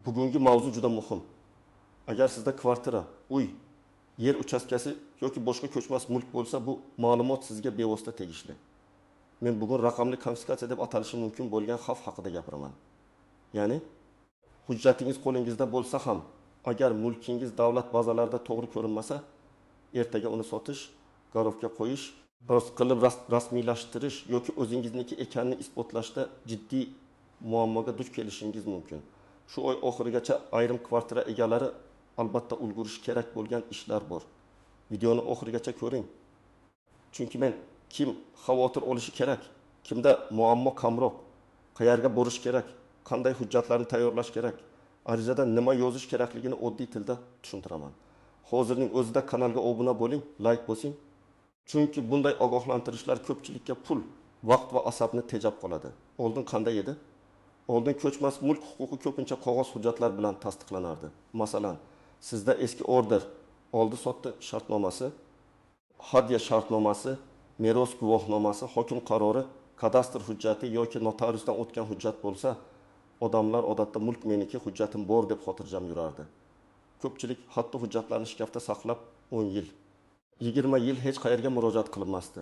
Bugungi mavzu juda muhim. Agar sizda kvartira, uy, yer uchastkasi yoki boshqa ko'chmas mulk bo'lsa, bu ma'lumot sizga bevosita tegishli. Men bugun raqamli konfiskatsiya deb atalishi mumkin bo'lgan xavf haqida gapiraman. Ya'ni hujjatingiz qo'lingizda bo'lsa ham, agar mulkingiz davlat bazalarida to'g'ri ko'rinmasa, ertaga uni sotish, garovga qo'yish, rost qilib rasmiylashtirish yoki o'zingizniki ekanini isbotlashda jiddiy muammoga duch kelishingiz mumkin. Shu oy oxirigacha ayrim kvartira egalari albatta ulgurishi kerak bo'lgan ishlar bor. Videoni oxirigacha ko'ring. Chunki men kim xavotir olishi kerak, kimda muammo kamroq, qayerga borish kerak, qanday hujjatlarni tayyorlash kerak, arizada nima yozish kerakligini oddiy tilda tushuntiraman. Hozirning o'zida kanalga obuna bo'ling, like bosing. Chunki bunday ogohlantirishlar ko'pchilikka pul, vaqt va asabni tejab qoladi. Oldin qanday edi? Oldin ko'chmas mulk huquqi ko'pincha qog'oz hujjatlar bilan tasdiqlanardi. Masalan, sizda eski order, oldi-sotdi shartnomasi, hadya shartnomasi, meros guvohnomasi, hokim qarori, kadastr hujjati yoki notariusdan o'tgan hujjat bo'lsa, odamlar odatda mulk meniki, hujjatim bor deb xotirjam yurardi. Ko'pchilik hatto hujjatlarni shkafda saqlab 10 yil, 20 yil hech qayerga murojaat qilinmasdi.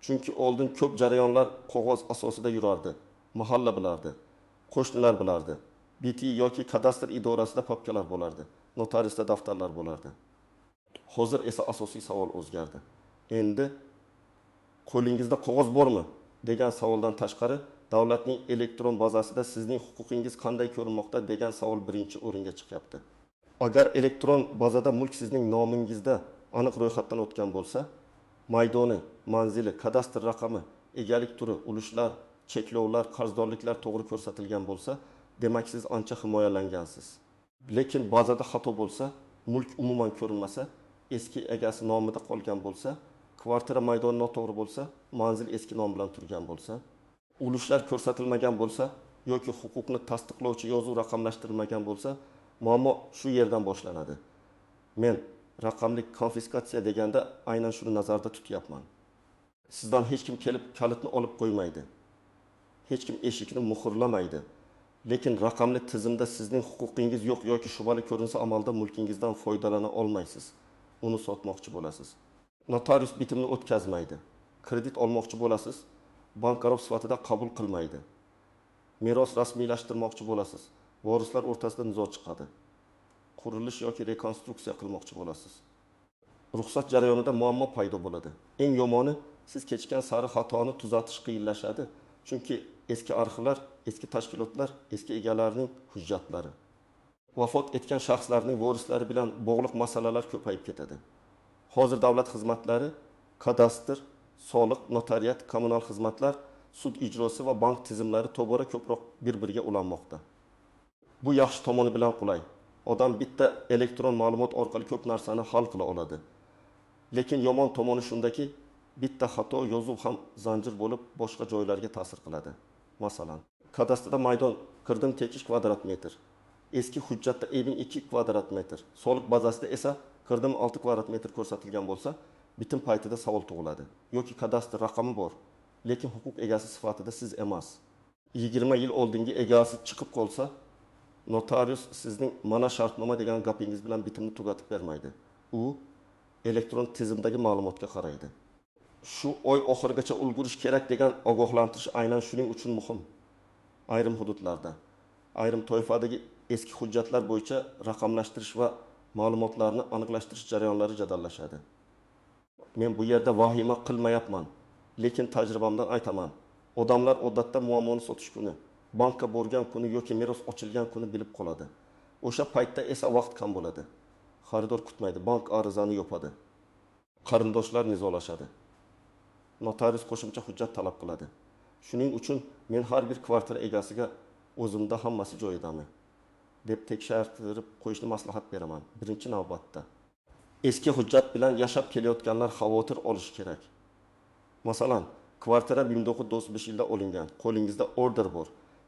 Chunki oldin ko'p jarayonlar qog'oz asosida yurardi. Mahalla bilardi, qo'shnilar bilardi. BT yoki kadastr idorasida papkalar bo'lardi, notariusda daftarlar bo'lardi. Hozir esa asosiy savol o'zgardi. Endi qo'lingizda qog'oz bormi degan savoldan tashqari, davlatning elektron bazasida sizning huquqingiz qanday ko'rinmoqda degan savol birinchi o'ringa chiqyapti. Agar elektron bazada mulk sizning nomingizda aniq ro'yxatdan o'tgan bo'lsa, maydoni, manzili, kadastr raqami, egalik turi, ulushlar, cheklovlar, qarzdorliklar to'g'ri ko'rsatilgan bo'lsa, demak siz ancha himoyalangansiz. Lekin bazada xato bo'lsa, mulk umuman ko'rinmasa, eski egasi nomida qolgan bo'lsa, kvartira maydoni noto'g'ri bo'lsa, manzil eski nom bilan turgan bo'lsa, ulushlar ko'rsatilmagan bo'lsa yoki huquqni tasdiqlovchi yozuv raqamlashtirilmagan bo'lsa, muammo shu yerdan boshlanadi. Men raqamli konfiskatsiya deganda aynan shuni nazarda tutyapman. Sizdan hech kim kelib kalitni olib qo'ymaydi. Hech kim eshikni muhrlamaydi. Lekin raqamli tizimda sizning huquqingiz yo'q yoki shubhali ko'rinsa, amalda mulkingizdan foydalana olmaysiz. Uni sotmoqchi bo'lasiz. Notarius bitimni o'tkazmaydi. Kredit olmoqchi bo'lasiz, bank garov sifatida qabul qilmaydi. Meros rasmiylashtirmoqchi bo'lasiz, vorislar o'rtasida nizo chiqadi. Qurilish yoki rekonstruksiya qilmoqchi bo'lasiz. Ruxsat jarayonida muammo paydo bo'ladi. Eng yomoni, siz kechgan sari xatoni tuzatish qiyinlashadi. Chunki eski arxivlar, eski tashkilotlar, eski egalarning hujjatlari. Vafot etgan shaxslarning vorislari bilan bog'liq masalalar ko'payib ketadi. Hozir davlat xizmatlari, kadastr, soliq, notariat, kommunal xizmatlar, sud ijrosi va bank tizimlari tobora ko'proq bir-biriga ulanmoqda. Bu yaxshi tomoni bilan qulay. Odam bitta elektron ma'lumot orqali ko'p narsani hal qila oladi. Lekin yomon tomoni shundaki, bitta xato yozuv ham zanjir bo'lib boshqa joylarga ta'sir qiladi. Masalan, kadastrda maydon 40,2 kvadrat metr, eski hujjatda 52 kvadrat metr, soliq bazasida esa 46 kvadrat metr ko'rsatilgan bo'lsa, bitim paytida savol tug'iladi. Yoki kadastr raqami bor, lekin huquq egasi sifatida siz emas. 20 yil oldingi egasi chiqib qolsa, notarius sizning mana shartnoma degan gapingiz bilan bitimni tugatib bermaydi. U elektron tizimdagi ma'lumotga qaraydi. Shu oy oxirigacha ulgurish kerak degan ogohlantirish aynan shuning uchun muhim. Ayrim hududlarda, ayrim toifadagi eski hujjatlar bo'yicha raqamlashtirish va ma'lumotlarni aniqlashtirish jarayonlari jadallashadi. Men bu yerda vahima qilmayapman, lekin tajribamdan aytaman. Odamlar odatda muammoni sotish kuni, bankka borgan kuni yoki meros ochilgan kuni bilib qoladi. O'sha paytda esa vaqt kam bo'ladi. Xaridor kutmaydi, bank arizani yopadi. Qarindoshlar nizolashadi. Notarius qo'shimcha hujjat talab qiladi. Shuning uchun men har bir kvartira egasiga o'zimda hammasi joyidami deb tekshirtirib qo'yishni maslahat beraman. Birinchi navbatda eski hujjat bilan yashab kelayotganlar xavotir olishi kerak. Masalan, kvartira 1995 yilda olingan, qo'lingizda order bor,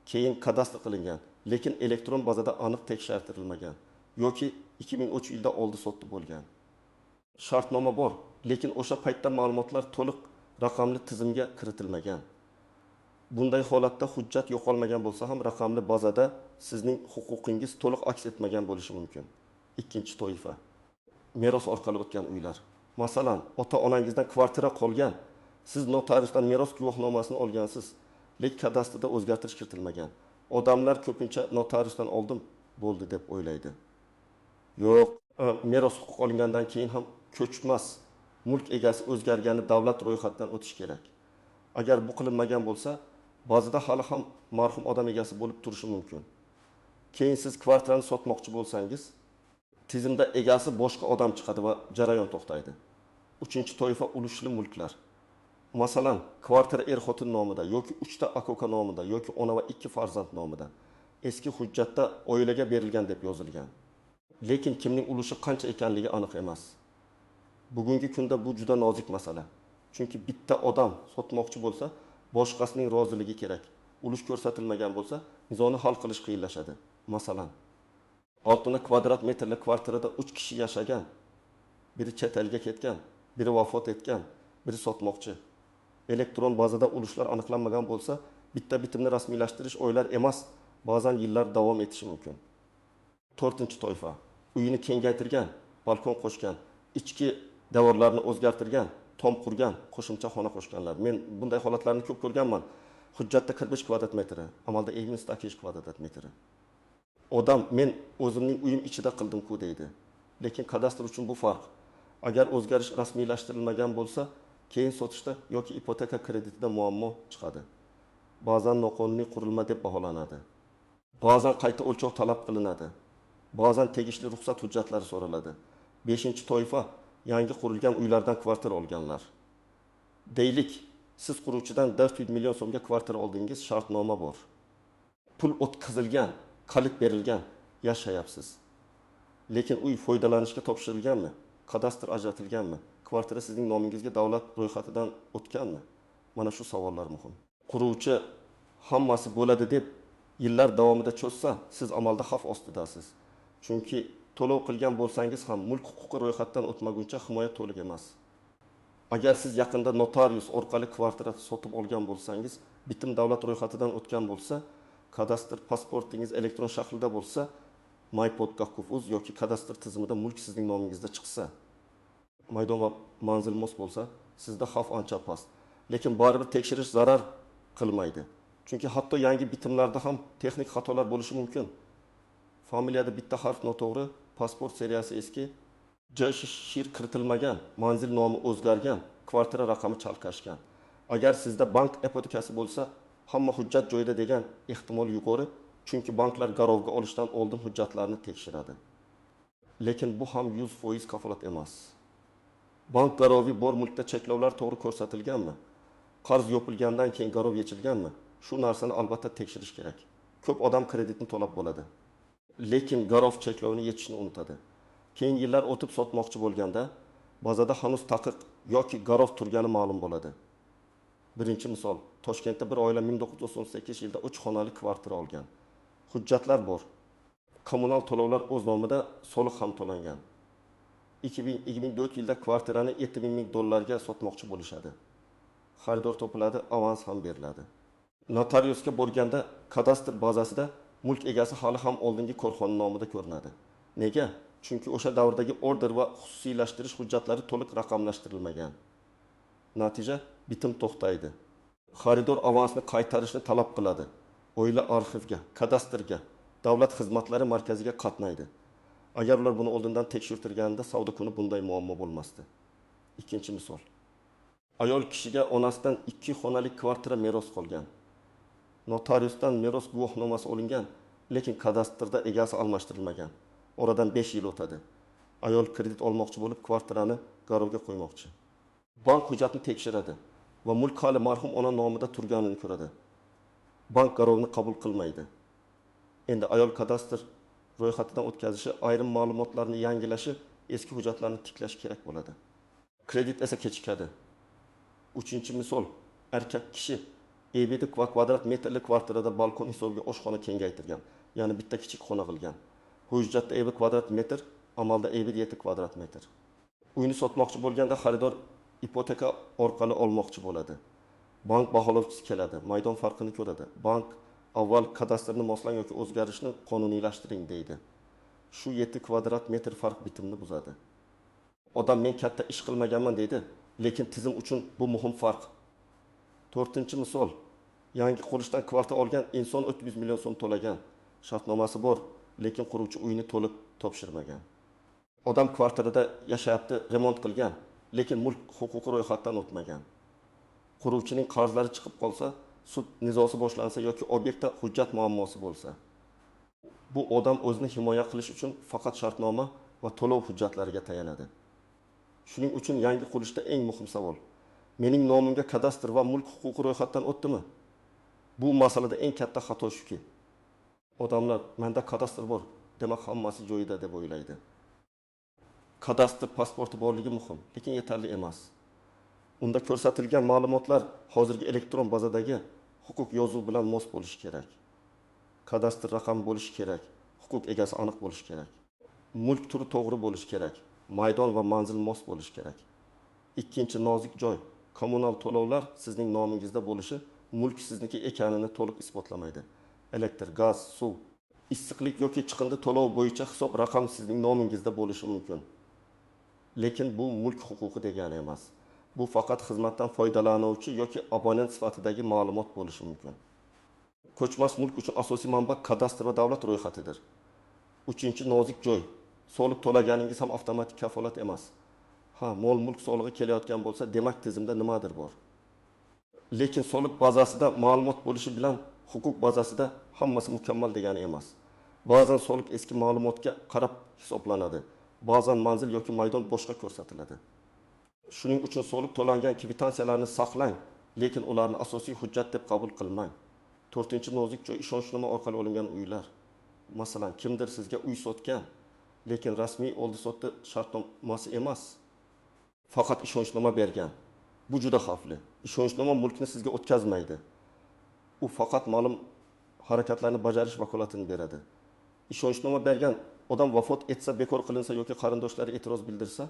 keyin kadastr qilingan, lekin elektron bazada aniq tekshirtirilmagan yoki 2003 yilda oldi-sotdi bo'lgan. Shartnoma bor, lekin o'sha paytda ma'lumotlar to'liq raqamli tizimga kiritilmagan. Bunday holatda hujjat yo'qolmagan bo'lsa ham, raqamli bazada sizning huquqingiz to'liq aks etmagan bo'lishi mumkin. Ikkinchi toifa: meros orqali o'tgan uylar. Masalan, ota onangizdan kvartira qolgan, siz notariusdan meros guvohnomasini olgansiz, lekin kadastrda o'zgartirish kiritilmagan. Odamlar ko'pincha notariusdan oldim, bo'ldi deb o'ylaydi. Yo'q, meros huquq olingandan keyin ham ko'chmas mulk egasi o'zgargani davlat ro'yxatidan o'tish kerak. Agar bu qilinmagan bo'lsa, ba'zida hali ham marhum odam egasi bo'lib turishi mumkin. Keyin siz kvartirani sotmoqchi bo'lsangiz, tizimda egasi boshqa odam chiqadi va jarayon to'xtaydi. Uchinchi toifa: ulushli mulklar. Masalan, kvartira er-xotin nomida yoki 3 ta aka-uka nomida yoki ona va 2 farzand nomida. Eski hujjatda oilaga berilgan deb yozilgan. Lekin kimning ulushi qancha ekanligi aniq emas. Bugungi kunda bu juda nozik masala. Chunki bitta odam sotmoqchi bo'lsa, boshqasining roziligi kerak. Ulush ko'rsatilmagan bo'lsa, nizoni hal qilish qiyinlashadi. Masalan, 6 kvadrat metrli kvartirada 3 kishi yashagan. Biri chet elga ketgan, biri vafot etgan, biri sotmoqchi. Elektron bazada ulushlar aniqlanmagan bo'lsa, bitta bitimni rasmiylashtirish oylar emas, ba'zan yillar davom etishi mumkin. To'rtinchi toifa: uyini kengaytirgan, balkon qo'shgan, ichki devorlarni o'zgartirgan, tom qurgan, qo'shimcha xona qo'shganlar. Men bunday holatlarni ko'p ko'rganman. Hujjatda 45 kvadrat metri, amalda 58 kvadrat metri. Odam men o'zimning uyim ichida qildim-ku deydi. Lekin kadastr uchun bu farq. Agar o'zgarish rasmiylashtirilmagan bo'lsa, keyin sotishda yoki ipoteka kreditida muammo chiqadi. Ba'zan noqonuniy qurilma deb baholanadi. Ba'zan qayta o'lchov talab qilinadi. Ba'zan tegishli ruxsat hujjatlari so'raladi. 5-toifa: yangi qurilgan uylardan kvartira olganlar. Deylik, siz quruvchidan 400 million so'mga kvartira oldingiz, shartnoma bor. Pul o'tkazilgan, kalit berilgan, yashayapsiz. Lekin uy foydalanishga topshirilganmi? Kadastr ajratilganmi? Kvartira sizning nomingizga davlat ro'yxatidan o'tganmi? Mana shu savollar muhim. Quruvchi hammasi bo'ladi deb yillar davomida cho'zsa, siz amalda xavf ostidasiz. Chunki to'lov qilgan bo'lsangiz ham mulk huquqi ro'yxatdan o'tmaguncha himoya to'liq emas. Agar siz yaqinda notarius orqali kvartira sotib olgan bo'lsangiz, bitim davlat ro'yxatidan o'tgan bo'lsa, kadastr pasportingiz elektron shaklda bo'lsa, mypod.gov.uz yoki kadastr tizimida mulk sizning nomingizda chiqsa, maydon va manzil mos bo'lsa, sizda xavf ancha past. Lekin baribir tekshirish zarar qilmaydi. Chunki hatto yangi bitimlarda ham texnik xatolar bo'lishi mumkin. Familiyada bitta harf noto'g'ri, pasport seriyasi eski, JShir kiritilmagan, manzil nomi o'zgargan, kvartira raqami chalkashgan. Agar sizda bank ipotekasi bo'lsa, hamma hujjat joyida degan ehtimol yuqori, chunki banklar garovga olishdan oldin hujjatlarni tekshiradi. Lekin bu ham 100% kafolat emas. Bank garovi bor mulkda cheklovlar to'g'ri ko'rsatilganmi? Qarz yopilgandan keyin garov yechilganmi? Shu narsani albatta tekshirish kerak. Ko'p odam kreditni to'lab bo'ladi, lekin garov cheklovini yechishni unutadi. Keyin yillar o'tib sotmoqchi bo'lganda, bazada hanuz taqiq yoki garov turgani ma'lum bo'ladi. Birinchi misol: Toshkentda bir oila 1998 yilda 3 xonali kvartira olgan. Hujjatlar bor. Kommunal to'lovlar o'z nomida, soliq ham to'langan. 2024 yilda kvartirani 70 ming dollarga sotmoqchi bo'lishadi. Xaridor topiladi, avans ham beriladi. Notariusga borganda kadastr bazasida mulk egasi hali ham oldingi korxona nomida ko'rinadi. Nega? Chunki o'sha davrdagi order va xususiylashtirish hujjatlari to'liq raqamlashtirilmagan. Natija: bitim to'xtaydi. Xaridor avansni qaytarishni talab qiladi. Oila arxivga, kadastrga, davlat xizmatlari markaziga qatnaydi. Agar ular buni oldindan tekshirtirganida savdo kuni bunday muammo bo'lmasdi. Ikkinchi misol: ayol kishiga onasidan 2 xonali kvartira meros qolgan. Notariusdan meros guvohnomasi olingan, lekin kadastrda egasi almashtirilmagan. Oradan 5 yil o'tadi. Ayol kredit olmoqchi bo'lib kvartirani garovga qo'ymoqchi. Bank hujjatni tekshiradi va mulk hali marhum ona nomida turganini ko'radi. Bank garovni qabul qilmaydi. Endi ayol kadastr ro'yxatidan o'tkazishi, ayrim ma'lumotlarni yangilashi, eski hujjatlarni tiklash kerak bo'ladi. Kredit esa kechikadi. Uchinchi misol: erkak kishi 57 kvadrat metrli kvartirada balkon hisobiga oshxona kengaytirgan, ya'ni bitta kichik xona qilgan. Hujjatda 50 kvadrat metr, amalda 57 kvadrat metr. Uyni sotmoqchi bo'lganda xaridor ipoteka orqali olmoqchi bo'ladi. Bank baholovchisi keladi, maydon farqini ko'radi. Bank avval kadastrni moslang yoki o'zgarishni qonuniylashtiring deydi. Shu 7 kvadrat metr farq bitimni buzadi. Odam men katta ish qilmaganman deydi, lekin tizim uchun bu muhim farq. To'rtinchi misol. Yangi qurilishdan kvartal olgan inson 300 million so'm to'lagan. Shartnomasi bor, lekin quruvchi uyni to'liq topshirmagan. Odam kvartalida yashayapti, remont qilgan, lekin mulk huquqi ro'yxatdan o'tmagan. Quruvchining qarzlari chiqib qolsa, sud nizosi boshlansa yoki obyektda hujjat muammosi bo'lsa, bu odam o'zini himoya qilish uchun faqat shartnoma va to'lov hujjatlariga tayanadi. Shuning uchun yangi qurilishda eng muhim savol: mening nomimga kadastr va mulk huquqi ro'yxatdan o'tdimi? Bu masalada eng katta xato shuki, odamlar menda kadastr bor, demak hammasi joyida deb o'ylaydi. Kadastr pasporti borligi muhim, lekin yetarli emas. Unda ko'rsatilgan ma'lumotlar hozirgi elektron bazadagi huquq yozuvi bilan mos bo'lishi kerak. Kadastr raqami bo'lishi kerak, huquq egasi aniq bo'lishi kerak. Mulk turi to'g'ri bo'lishi kerak, maydon va manzil mos bo'lishi kerak. Ikkinchi nozik joy, kommunal to'lovlar sizning nomingizda bo'lishi mulk sizniki ekanini to'liq isbotlamaydi. Elektr, gaz, suv, issiqlik yoki chiqindi to'lov bo'yicha hisob raqam sizning nomingizda bo'lishi mumkin. Lekin bu mulk huquqi degani emas. Bu faqat xizmatdan foydalanuvchi yoki abonent sifatidagi ma'lumot bo'lishi mumkin. Ko'chmas mulk uchun asosiy manba kadastr va davlat ro'yxatidir. Uchinchi nozik joy, soliq to'laganingiz ham avtomatik kafolat emas. Ha, mol-mulk solig'i kelayotgan bo'lsa, demak tizimda nimadir bor. Lekin soliq bazasida ma'lumot bo'lishi bilan huquq bazasida hammasi mukammal degani emas. Ba'zan soliq eski ma'lumotga qarab hisoblanadi. Ba'zan manzil yoki maydon boshqa ko'rsatiladi. Shuning uchun soliq to'langan kvitansiyalarni saqlang, lekin ularni asosiy hujjat deb qabul qilmang. To'rtinchi nozik joy, ishonchnoma orqali olingan uylar. Masalan, kimdir sizga uy sotgan, lekin rasmiy oldi-sotdi shartnomasi emas, faqat ishonchnoma bergan. Bu juda xavfli. Ishonchnoma mulkni sizga o'tkazmaydi. U faqat ma'lum harakatlarni bajarish vakolatini beradi. Ishonchnoma bergan odam vafot etsa, bekor qilinsa yoki qarindoshlari e'tiroz bildirsa,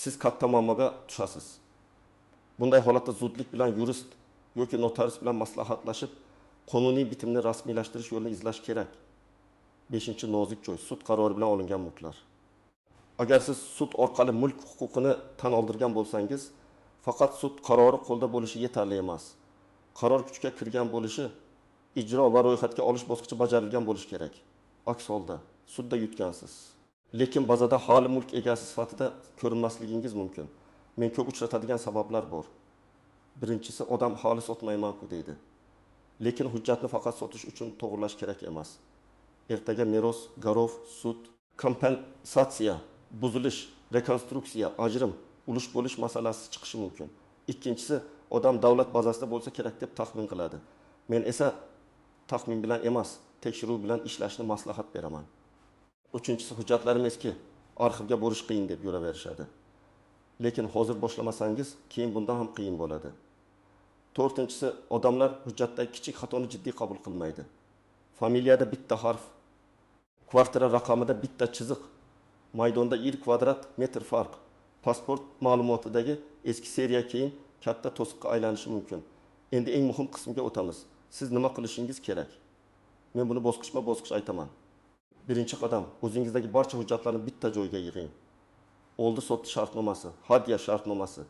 siz katta muammoga tushasiz. Bunday holatda zudlik bilan yurist yoki notarius bilan maslahatlashib, qonuniy bitimni rasmiylashtirish yo'lini izlash kerak. Beshinchi nozik joy, sud qarori bilan olingan mulklar. Agar siz sud orqali mulk huquqini tan oldirgan bo'lsangiz, faqat sud qarori qo'lda bo'lishi yetarli emas. Qaror kuchga kirgan bo'lishi, ijro va ro'yxatga olish bosqichi bajarilgan bo'lishi kerak. Aks holda sudda yutgansiz. Lekin bazada hali mulk egasi sifatida ko'rinmasligingiz mumkin. Men ko'p uchratadigan sabablar bor. Birinchisi, odam hali sotmayman-ku deydi. Lekin hujjatni faqat sotish uchun to'g'rilash kerak emas. Ertaga meros, garov, sud, kompensatsiya, buzilish, rekonstruksiya, ajrim, ulush bo'lish masalasi chiqishi mumkin. Ikkinchisi, odam davlat bazasida bo'lsa kerak deb taxmin qiladi. Men esa taxmin bilan emas, tekshiruv bilan ishlashni maslahat beraman. Uchinchisi, hujjatlarim eski, arxivga borish qiyin deb yuraverishadi. Lekin hozir boshlamasangiz, keyin bundan ham qiyin bo'ladi. To'rtinchisi, odamlar hujjatdagi kichik xatoni jiddiy qabul qilmaydi. Familiyada bitta harf, kvartira raqamida bitta chiziq, maydonda 1 kvadrat metr farq, pasport ma'lumotidagi eski seriya keyin katta to'siqqa aylanishi mumkin. Endi eng muhim qismga o'tamiz. Siz nima qilishingiz kerak? Men buni bosqichma-bosqich aytaman. Birinchi qadam, o'zingizdagi barcha hujjatlarni bitta joyga yig'ing. Oldi-sotdi shartnomasi, hadya shartnomasi,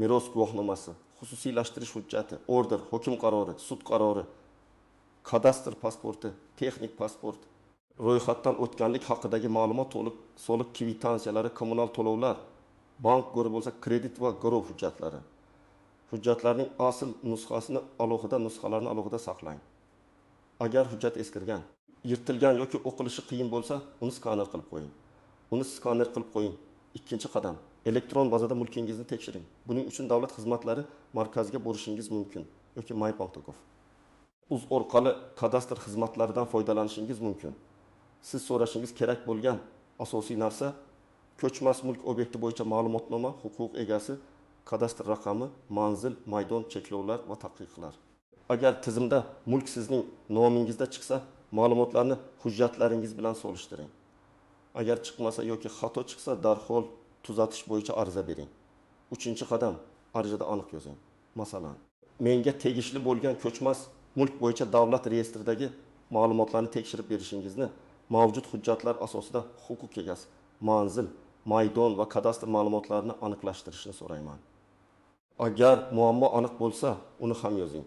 meros guvohnomasi, xususiylashtirish hujjati, order, hukm qarori, sud qarori, kadastr pasporti, texnik pasport, ro'yxatdan o'tganlik haqidagi ma'lumot to'liq soliq kvitansiyalari, kommunal to'lovlar, bank go'ri bo'lsa kredit va garov hujjatlari. Hujjatlarning asl nusxasini alohida, nusxalarni alohida saqlang. Agar hujjat eskirgan, yirtilgan yoki o'qilishi qiyin bo'lsa, uni skaner qilib qo'ying. Uni skaner qilib qo'ying. Ikkinchi qadam, elektron bazada mulkingizni tekshiring. Buning uchun davlat xizmatlari markaziga borishingiz mumkin yoki my.gov. Uz orqali kadastr xizmatlaridan foydalanishingiz mumkin. Siz so'rashingiz kerak bo'lgan asosiy narsa ko'chmas mulk obyekti bo'yicha ma'lumotnoma, huquq egasi, kadastr raqami, manzil, maydon, cheklovlar va taqiqlar. Agar tizimda mulk sizning nomingizda chiqsa, ma'lumotlarni hujjatlaringiz bilan solishtiring. Agar chiqmasa yoki xato chiqsa, darhol tuzatish bo'yicha ariza bering. Uchinchi qadam, arizada aniq yozing. Masalan, Menga tegishli bo'lgan ko'chmas mulk bo'yicha davlat reyestridagi ma'lumotlarni tekshirib berishingizni, mavjud hujjatlar asosida huquq egasi, manzil, maydon va kadastr ma'lumotlarini aniqlashtirishni so'rayman. Agar muammo aniq bo'lsa, uni ham yozing.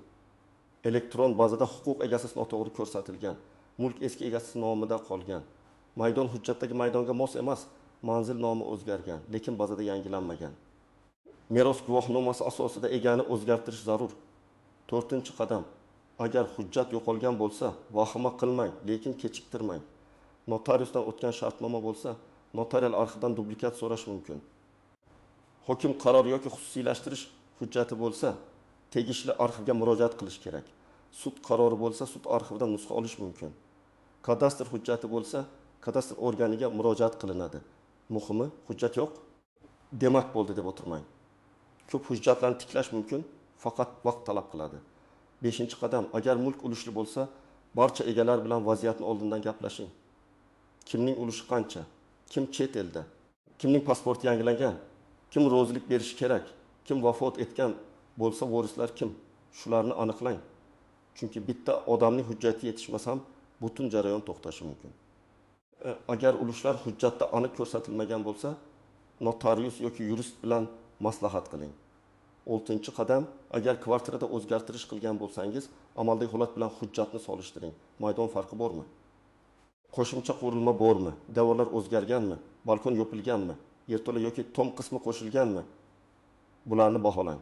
Elektron bazada huquq egasi noto'g'ri ko'rsatilgan, mulk eski egasi nomida qolgan, maydon hujjatdagi maydonga mos emas, manzil nomi o'zgargan, lekin bazada yangilanmagan. Meros guvohnomasi asosida egani o'zgartirish zarur. To'rtinchi qadam. Agar hujjat yo'qolgan bo'lsa, vahima qilmang, lekin kechiktirmang. Notariusdan o'tgan shartnoma bo'lsa, notarial arxivdan dublikat so'rash mumkin. Hukm qarori yoki xususiylashtirish hujjati bo'lsa, tegishli arxivga murojaat qilish kerak. Sud qarori bo'lsa, sud arxividan nusxa olish mumkin. Kadastr hujjati bo'lsa, kadastr organiga murojaat qilinadi. Muhimi, hujjat yo'q, demak bo'ldi deb o'tirmang. Ko'p hujjatlarni tiklash mumkin, faqat vaqt talab qiladi. Beshinchi qadam, agar mulk ulushli bo'lsa, barcha egalar bilan vaziyatni oldindan gaplashing. Kimning ulushi qancha? Kim chet elda? Kimning pasporti yangilangan? Kim rozilik berishi kerak? Kim vafot etgan bo'lsa, vorislar kim? Shularni aniqlang. Chunki bitta odamning hujjati yetishmasa ham butun jarayon to'xtashi mumkin. Agar ulushlar hujjatda aniq ko'rsatilmagan bo'lsa, notarius yoki yurist bilan maslahat qiling. Oltinchi qadam, agar kvartirada o'zgartirish qilgan bo'lsangiz, amaldagi holat bilan hujjatni solishtiring. Maydon farqi bormi? Qo'shimcha qurilma bormi? Devorlar o'zgarganmi? Balkon yopilganmi? Yerto'la yoki tom qismi qo'shilganmi? Bularni baholang.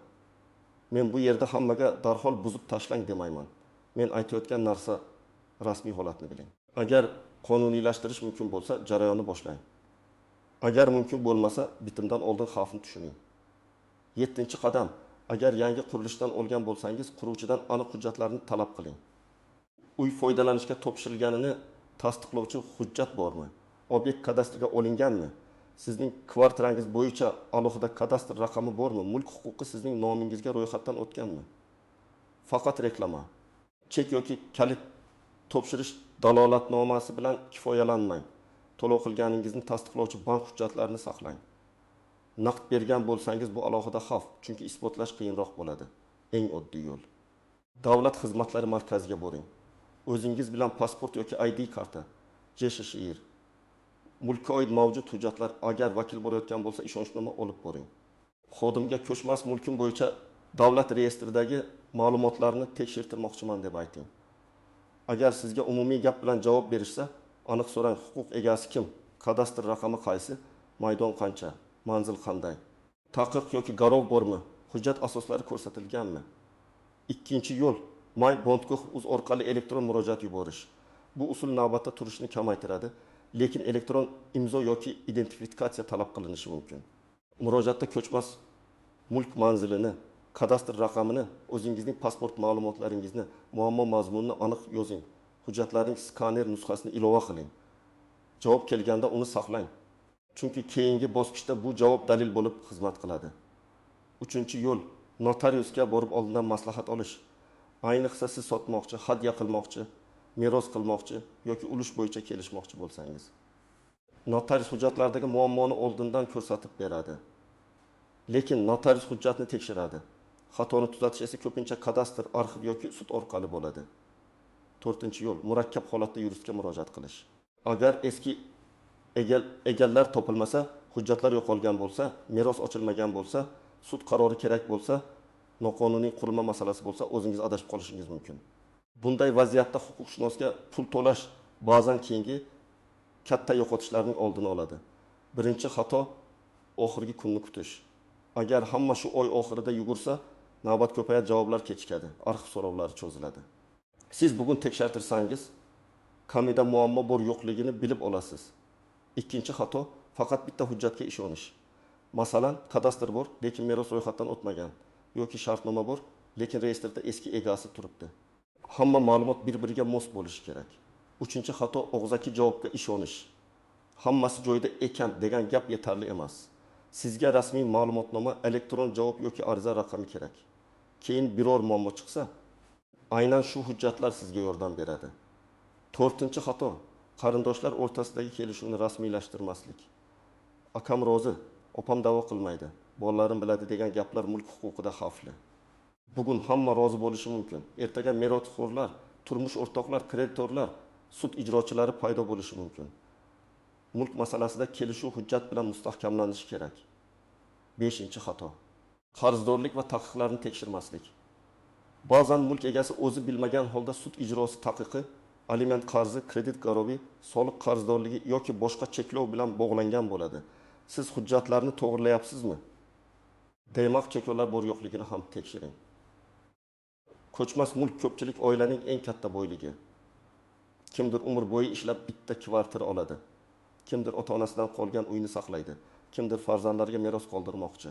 Men bu yerda hammaga darhol buzib tashlang demayman. Men aytayotgan narsa rasmiy holatni biling. Agar qonuniylashtirish mumkin bo'lsa, jarayonni boshlang. Agar mumkin bo'lmasa, bitimdan oldin xavfni tushuning. Yettinchi qadam, agar yangi qurilishdan olgan bo'lsangiz, quruvchidan aniq hujjatlarni talab qiling. Uy foydalanishga topshirilganini tasdiqlovchi hujjat bormi? Obyekt kadastrga olinganmi? Sizning kvartirangiz bo'yicha alohida kadastr raqami bormi? Mulk huquqi sizning nomingizga ro'yxatdan o'tganmi? Faqat reklama, chek yoki kalit topshirish dalolatnomasi bilan kifoyalanmang. To'lov qilganingizni tasdiqlovchi bank hujjatlarini saqlang. Naqd bergan bo'lsangiz, bu alohida xavf, chunki isbotlash qiyinroq bo'ladi. Eng oddiy yo'l. Davlat xizmatlari markaziga boring. O'zingiz bilan pasport yoki ID karta, JSHIR, mulkka oid mavjud hujjatlar, agar vakil borayotgan bo'lsa, ishonchnoma olib boring. Xodimga ko'chmas mulkim bo'yicha davlat reyestridagi ma'lumotlarni tekshirtirmoqchiman deb ayting. Agar sizga umumiy gap bilan javob berishsa, aniq so'rang: huquq egasi kim, kadastr raqami qaysi, maydon qancha, manzil qanday, taqiq yoki garov bormi, hujjat asoslari ko'rsatilganmi? Ikkinchi yo'l, My Bondgoh.uz orqali elektron murojaat yuborish. Bu usul navbatda turishni kamaytiradi, lekin elektron imzo yoki identifikatsiya talab qilinishi mumkin. Murojaatda ko'chmas mulk manzilini, kadastr raqamini, o'zingizning pasport ma'lumotlaringizni, muammo mazmunini aniq yozing. Hujjatlarning skaner nusxasini ilova qiling. Javob kelganda uni saqlang. Chunki keyingi bosqichda bu javob dalil bo'lib xizmat qiladi. Uchinchi yo'l, notariusga borib oldindan maslahat olish. Ayniqsa siz sotmoqchi, hadya qilmoqchi, meros qilmoqchi yoki ulush bo'yicha kelishmoqchi bo'lsangiz. Notarius hujjatlardagi muammoni oldindan ko'rsatib beradi. Lekin notarius hujjatni tekshiradi. Xatoni tuzatish esa ko'pincha kadastr, arxiv yoki sud orqali bo'ladi. To'rtinchi yo'l, murakkab holatda yuristga murojaat qilish. Agar eski egallar topilmasa, hujjatlar yo'qolgan bo'lsa, meros ochilmagan bo'lsa, sud qarori kerak bo'lsa, noqonuniy qurilma masalasi bo'lsa, o'zingiz adashib qolishingiz mumkin. Bunday vaziyatda huquqshunosga pul to'lash ba'zan keyingi katta yo'qotishlarning oldini oladi. Birinchi xato, oxirgi kunni kutish. Agar hamma shu oy oxirida yugursa, navbat ko'payadi, javoblar kechikadi, arxiv so'rovlari cho'ziladi. Siz bugun tekshirtirsangiz, kamida muammo bor yo'qligini bilib olasiz. Ikkinchi xato, faqat bitta hujjatga ishonish. Masalan, kadastr bor, lekin meros ro'yxatdan o'tmagan yoki shartnoma bor, lekin reyestrda eski egasi turibdi. Hamma ma'lumot bir-biriga mos bo'lishi kerak. Uchinchi xato, og'zaki javobga ishonish. Hammasi joyida ekan degan gap yetarli emas. Sizga rasmiy ma'lumotnoma, elektron javob yoki ariza raqami kerak. Keyin biror muammo chiqsa, aynan shu hujjatlar sizga yordam beradi. To'rtinchi xato, qarindoshlar o'rtasidagi kelishuvni rasmiylashtirmaslik. Akam rozi, opam da'vo qilmaydi, bolalarim biladi degan gaplar mulk huquqida xavfli. Bugun hamma rozi bo'lishi mumkin. Ertaga merosxo'rlar, turmush o'rtoqlar, kreditorlar, sud ijrochilari paydo bo'lishi mumkin. Mulk masalasida kelishuv hujjat bilan mustahkamlanishi kerak. Beshinchi xato. Qarzdorlik va taqiqlarni tekshirmaslik. Ba'zan mulk egasi o'zi bilmagan holda sud ijrosi taqiqi, aliment qarzi, kredit garovi, soliq qarzdorligi yoki boshqa cheklov bilan bog'langan bo'ladi. Siz hujjatlarni to'g'rilayapsizmi? Demak, cheklovlar bor yo'qligini ham tekshiring. Ko'chmas mulk ko'pchilik oilaning eng katta boyligi. Kimdir umr bo'yi ishlab bitta kvartira oladi. Kimdir ota-onasidan qolgan uyni saqlaydi. Kimdir farzandlariga meros qoldirmoqchi.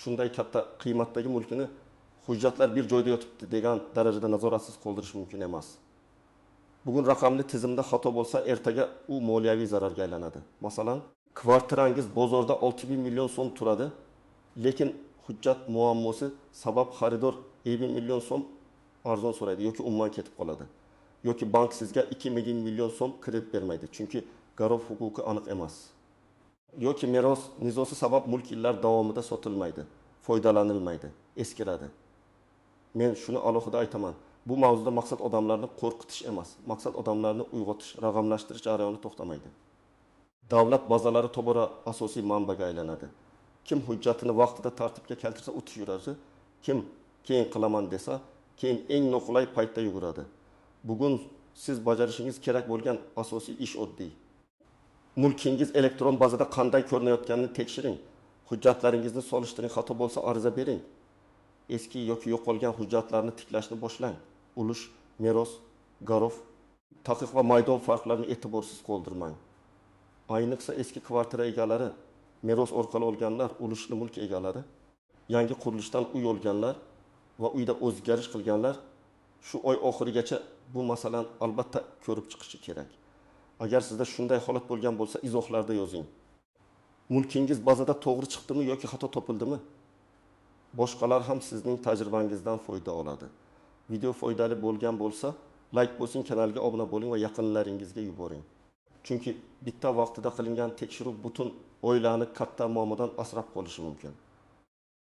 Shunday katta qiymatdagi mulkini hujjatlar bir joyda yotibdi degan darajada nazoratsiz qoldirish mumkin emas. Bugun raqamli tizimda xato bo'lsa, ertaga u moliyaviy zararga aylanadi. Masalan, kvartirangiz bozorda 6000 million so'm turadi, lekin hujjat muammosi sabab xaridor 50 million so'm arzon so'raydi yoki umuman ketib qoladi. Yoki bank sizga 2 million so'm kredit bermaydi, chunki garov huquqi aniq emas. Yoki meros nizosi sabab mulk yillar davomida sotilmaydi, foydalanilmaydi, eskiradi. Men shuni alohida aytaman. Bu mavzuda maqsad odamlarni qo'rqitish emas, maqsad odamlarni uyg'otish, raqamlashtirish jarayoni to'xtamaydi. Davlat bazalari tobora asosiy manbaga aylanadi. Kim hujjatini vaqtida tartibga keltirsa o'tish yuradi, kim keyin qilaman desa, keyin eng noqulay paytda yuguradi. Bugun siz bajarishingiz kerak bo'lgan asosiy ish oddiy. Mulkingiz elektron bazada qanday ko'rinayotganini tekshiring. Hujjatlaringizni solishtiring, xato bo'lsa ariza bering. Eski yoki yo'qolgan hujjatlarni tiklashni boshlang. Ulush, meros, garov, taqiq va maydon farqlarini e'tiborsiz qoldirmang. Ayniqsa eski kvartira egalari, meros orqali olganlar, ulushli mulk egalari, yangi qurilishdan uy olganlar va uyda o'zgarish qilganlar shu oy oxirigacha bu masalani albatta ko'rib chiqishi kerak. Agar sizda shunday holat bo'lgan bo'lsa, izohlarda yozing. Mulkingiz bazada to'g'ri chiqdimi yoki xato topildimi? Boshqalar ham sizning tajribangizdan foyda oladi. Video foydali bo'lgan bo'lsa, like bosing, kanalga obuna bo'ling va yaqinlaringizga yuboring. Chunki bitta vaqtida qilingan tekshiruv butun oilani katta muammodan asrab qolishi mumkin.